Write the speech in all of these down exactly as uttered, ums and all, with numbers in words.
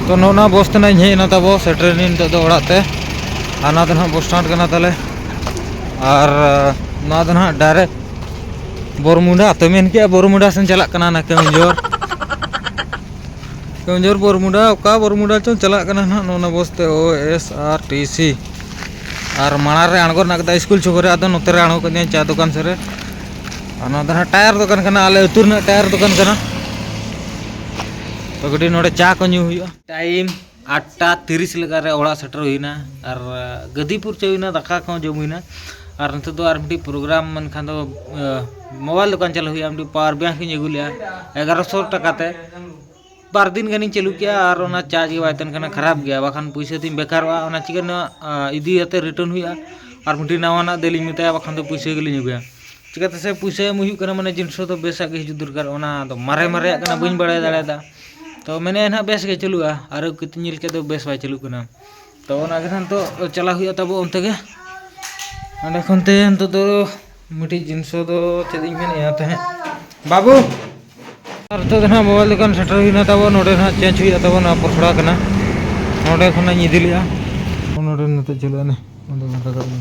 ᱛᱚ, ᱱᱚᱜᱼᱚ ᱱᱚᱣᱟ ᱵᱚᱥ ᱛᱮ ᱱᱟᱜ ᱤᱧ ᱦᱮᱡ ᱮᱱᱟ ᱛᱟᱵᱚ, ᱥᱮᱴᱮᱨ ᱮᱱᱟᱹᱧ ᱱᱤᱛᱚᱜ ᱫᱚ ᱚᱲᱟᱜ ᱛᱮ᱾ ᱟᱨ ᱱᱚᱣᱟ ᱫᱚ ᱱᱟᱜ ᱵᱚᱥ ᱥᱴᱮᱱᱰ ᱠᱟᱱᱟ ᱛᱟᱞᱮ᱾ ᱟᱨ, ᱱᱚᱣᱟ ᱫᱚ ᱱᱟᱜ ᱰᱟᱭᱨᱮᱠᱴ ᱵᱚᱨᱢᱩᱰᱟ᱾ ᱛᱚ, ᱢᱮᱱ ᱠᱮᱜᱼᱟ ᱵᱚᱨᱢᱩᱰᱟ ᱥᱮᱱ ᱪᱟᱞᱟᱜ ᱠᱟᱱᱟ ᱱᱟ ᱠᱮᱣᱚᱱᱡᱷᱚᱨ᱾ ᱠᱮᱣᱚᱱᱡᱷᱚᱨ ᱵᱚᱨᱢᱩᱰᱟ, ᱚᱠᱟ ᱵᱚᱨᱢᱩᱰᱟ ᱪᱚᱝ ᱪᱟᱞᱟᱜ ᱠᱟᱱᱟ ᱱᱟᱜ ᱱᱚᱜᱼᱚ ᱱᱚᱣᱟ ᱵᱚᱥ ᱛᱮ, ᱳ ᱮᱥ ᱟᱨ ᱴᱤ ᱥᱤ᱾ ᱟᱨ ᱢᱟᱲᱟᱝ ᱨᱮ ᱟᱬᱜᱚ ᱨᱮᱱᱟᱜ ᱠᱟᱫᱟ ᱥᱠᱩᱞ ᱪᱷᱚᱠ ᱨᱮ, ᱟᱫᱚ ᱱᱚᱛᱮ ᱨᱮ ᱟᱬᱜᱚ ᱠᱟᱫᱤᱧᱟ ᱪᱟ ᱫᱚᱠᱟᱱ ᱥᱮᱫ ᱨᱮ᱾ ᱟᱨ ᱱᱚᱣᱟ ᱫᱚ ᱱᱟᱜ ᱴᱟᱭᱟᱨ ᱫᱚᱠᱟᱱ ᱠᱟᱱᱟ, ᱟᱞᱮ ᱟᱹᱛᱩ ᱨᱮᱱᱟᱜ ᱴᱟᱭᱟᱨ ᱫᱚᱠᱟᱱ ᱠᱟᱱᱟ᱾ ᱛᱚ, ᱠᱟᱹᱴᱤᱡ ᱱᱚᱰᱮ ᱪᱟ ᱠᱚ ᱧᱩ ᱦᱩᱭᱩᱜᱼᱟ᱾ ᱴᱟᱭᱤᱢ ᱟᱴᱴᱟ ᱛᱤᱨᱤᱥ ᱞᱮᱠᱟ ᱨᱮ ᱚᱲᱟᱜ ᱥᱮᱴᱮᱨ ᱦᱩᱭᱱᱟ᱾ ᱟᱨ, ᱟ, ᱜᱟᱹᱫᱤ ᱯᱩᱨᱪᱟᱹ ᱦᱩᱭᱱᱟ, ᱫᱟᱠᱟ ᱠᱚᱦᱚᱸ ᱡᱚᱢ ᱦᱩᱭᱱᱟ᱾ ᱟᱨ ᱱᱤᱛᱚᱜ ᱫᱚ ᱟᱨ ᱢᱤᱫᱴᱤᱡ ᱯᱨᱳᱜᱨᱟᱢ ᱢᱮᱱᱠᱷᱟᱱ ᱫᱚ, ᱟ, ᱢᱳᱵᱟᱭᱤᱞ ᱫᱚᱠᱟᱱ ᱪᱟᱞᱟᱜ ᱦᱩᱭᱩᱜᱼᱟ᱾ ᱢᱤᱫᱴᱤᱡ ᱯᱟᱣᱟᱨ ᱵᱮᱝᱠ ᱤᱧ ᱟᱹᱜᱩ ᱞᱮᱜᱼᱟ ᱮᱜᱟᱨᱚᱥᱚ ᱴᱟᱠᱟ ᱛᱮ᱾ ᱵᱟᱨ ᱫᱤᱱ ᱜᱟᱱᱤᱧ ᱪᱟᱹᱞᱩ ᱠᱮᱜᱼᱟ ᱟᱨ ᱚᱱᱟ ᱪᱟᱨᱡᱽ ᱜᱮ ᱵᱟᱭ ᱛᱟᱦᱮᱱ ᱠᱟᱱᱟ, ᱠᱷᱟᱨᱟᱯ ᱜᱮᱭᱟ, ᱵᱟᱠᱷᱟᱱ ᱯᱩᱭᱥᱟᱹ ᱛᱤᱧ ᱵᱮᱠᱟᱨᱚᱜᱼᱟ᱾ ᱚᱱᱟ ᱪᱤᱠᱟᱹ ᱱᱚᱣᱟ, ᱟ, ᱤᱫᱤ ᱠᱟᱛᱮ ᱨᱤᱴᱟᱨᱱ ᱦᱩᱭᱩᱜᱼᱟ᱾ ᱟᱨ ᱢᱤᱫᱴᱤᱡ ᱱᱟᱣᱟᱱᱟᱜ ᱫᱮᱞᱤᱧ ᱢᱮᱛᱟᱭᱟ, ᱵᱟᱠᱷᱟᱱ ᱫᱚ ᱯᱩᱭᱥᱟᱹ ᱜᱮᱞᱤᱧ ᱟᱹᱜᱩᱭᱟ᱾ ᱪᱤᱠᱟᱹᱛᱮ ᱥᱮ ᱯᱩᱭᱥᱟᱹ ᱮᱢ ᱦᱩᱭᱩᱜ ᱠᱟᱱᱟ, ᱢᱟᱱᱮ ᱡᱤᱱᱤᱥ ᱫᱚ ᱵᱮᱥᱟᱜ ᱜᱮ ᱦᱤᱡᱩᱜ ᱫᱚᱨᱠᱟᱨ᱾ ᱚᱱᱟ ᱫᱚ ᱢᱟᱨᱮ ᱢᱟᱨᱮᱭᱟᱜ ᱠᱟᱱᱟ, ᱵᱟᱹᱧ ᱵᱟᱲᱟᱭ ᱫᱟᱲᱮᱭᱟᱫᱟ᱾ ᱛᱚ ᱢᱮᱱᱮᱫᱼᱟ ᱱᱟᱦᱟᱜ ᱵᱮᱥ ᱜᱮ ᱪᱟᱹᱞᱩᱜᱼᱟ, ᱟᱨ ᱠᱟᱹᱴᱤᱡ ᱧᱮᱞ ᱠᱮᱫ ᱫᱚ ᱵᱮᱥ ᱵᱟᱭ ᱪᱟᱹᱞᱩᱜ ᱠᱟᱱᱟ᱾ ᱛᱚ ᱚᱱᱟ ᱜᱮ ᱱᱟᱦᱟᱜ ᱱᱤᱛᱚᱜ ᱪᱟᱞᱟᱜ ᱦᱩᱭᱩᱜᱼᱟ ᱛᱟᱵᱚ ᱚᱱᱛᱮ ᱜᱮ᱾ ᱚᱸᱰᱮ ᱠᱷᱚᱱ ᱛᱮ ᱱᱤᱛᱚᱜ ᱫᱚ ᱢᱤᱫᱴᱤᱡ ᱡᱤᱱᱤᱥ ᱫᱚ ᱪᱮᱫ ᱤᱧ ᱢᱮᱱᱮᱫᱼᱟ ᱛᱟᱦᱮᱸᱫ, ᱵᱟᱹᱵᱩ? ᱟᱨ ᱱᱤᱛᱚᱜ ᱫᱚ ᱱᱟᱦᱟᱜ ᱢᱳᱵᱟᱭᱤᱞ ᱫᱚᱠᱟᱱ ᱥᱮᱴᱮᱨ ᱦᱩᱭᱱᱟ ᱛᱟᱵᱚ᱾ ᱱᱚᱰᱮ ᱱᱟᱦᱟᱜ ᱪᱮᱧᱡᱽ ᱦᱩᱭᱩᱜᱼᱟ ᱛᱟᱵᱚ, ᱱᱚᱣᱟ ᱯᱚᱥᱲᱟ ᱠᱟᱱᱟ, ᱱᱚᱰᱮ ᱠᱷᱚᱱᱟᱜ ᱤᱧ ᱤᱫᱤ ᱞᱮᱜᱼᱟ᱾ ᱱᱚᱰᱮ ᱱᱤᱛᱚᱜ ᱪᱟᱹᱞᱩᱜᱼᱟ ᱱᱮ, ᱱᱚᱰᱮ ᱱᱚᱝᱠᱟ ᱠᱟᱜ ᱢᱮ᱾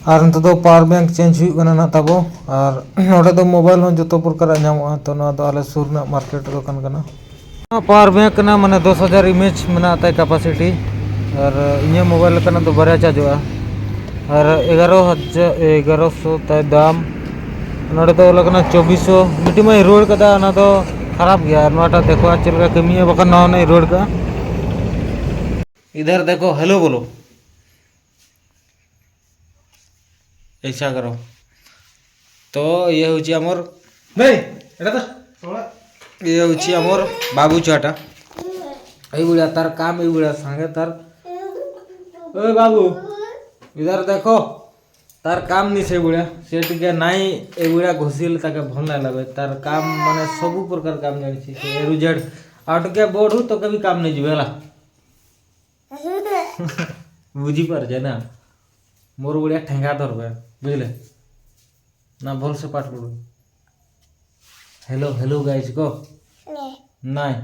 ᱟᱨ ᱱᱤᱛᱚᱜ ᱫᱚ ᱯᱟᱣᱟᱨ ᱵᱮᱝᱠ ᱪᱮᱧᱡᱽ ᱦᱩᱭᱩᱜ ᱠᱟᱱᱟ ᱱᱟᱦᱟᱜ ᱛᱟᱵᱚ᱾ ᱟᱨ ᱱᱚᱰᱮ ᱫᱚ ᱢᱳᱵᱟᱭᱤᱞ ᱦᱚᱸ ᱡᱚᱛᱚ ᱯᱨᱚᱠᱟᱨᱟᱜ ᱧᱟᱢᱚᱜᱼᱟ᱾ ᱛᱚ ᱱᱚᱣᱟ ᱫᱚ ᱟᱞᱮ ᱥᱩᱨ ᱨᱮᱱᱟᱜ ᱢᱟᱨᱠᱮᱴ ᱫᱚᱠᱟᱱ ᱠᱟᱱᱟ᱾ ᱱᱚᱣᱟ ᱯᱟᱣᱟᱨ ᱵᱮᱝᱠ ᱠᱟᱱᱟ, ᱢᱟᱱᱮ ᱫᱚᱥ ᱦᱟᱡᱟᱨ ᱤᱢᱮᱡᱽ ᱢᱮᱱᱟᱜ ᱛᱟᱭ ᱠᱮᱯᱟᱥᱤᱴᱤ᱾ ᱟᱨ ᱤᱧᱟᱹᱜ ᱢᱳᱵᱟᱭᱤᱞ ᱞᱮᱠᱟᱱᱟᱜ ᱫᱚ ᱵᱟᱨᱭᱟ ᱪᱟᱨᱡᱚᱜᱼᱟ᱾ ᱟᱨ ᱮᱜᱟᱨᱚ ᱦᱟᱡᱟᱨ, ᱮᱜᱟᱨᱚᱥᱚ ᱛᱟᱭ ᱫᱟᱢ᱾ ᱱᱚᱰᱮ ᱫᱚ ᱚᱞ ᱟᱠᱟᱱᱟ ᱪᱚᱵᱵᱤᱥᱥᱚ᱾ ᱢᱤᱫᱴᱤᱡ ᱢᱟᱧ ᱨᱩᱣᱟᱹᱲ ᱠᱟᱫᱟ, ᱚᱱᱟ ᱫᱚ ᱠᱷᱟᱨᱟᱯ ᱜᱮᱭᱟ᱾ ᱟᱨ ᱱᱚᱣᱟᱴᱟᱜ ᱫᱮᱠᱷᱚ ᱟᱨ ᱪᱮᱫ ᱞᱮᱠᱟ ᱠᱟᱹᱢᱤᱭᱟ, ᱵᱟᱠᱷᱟᱱ ᱱᱟᱣᱟ ᱱᱟᱜ ᱤᱧ ᱨᱩᱣᱟᱹᱲ ᱠᱟᱜᱼᱟ᱾ ᱤᱫᱷᱟᱨ ᱫᱮᱠᱷᱚ, ᱦᱮᱞᱳ ᱵᱚᱞᱚ᱾ ऐसा करो। तो ये होची आमर, नहीं, एटा तो थोड़ा। ये होची आमर बाबू छुआटा। ए बुढ़ा, तार काम ए बुढ़ा, संगे तार। ओए बाबू, इधर देखो। तार काम नहीं से बुढ़ा, सेठ के नाई ए बुढ़ा घोसील ताके भल नहीं लगे। तार काम माने सबू प्रकार काम जानी छी। ए रुझाड़ आटके बोढ़ू तो कभी काम नहीं जुएला। बुझी पार जाए ना, मोर बुढ़िया ठेंगा धरबे, बुझले ना, भल से पाठ पढ़ू। हेलो, हेलो गाइस को। नहीं।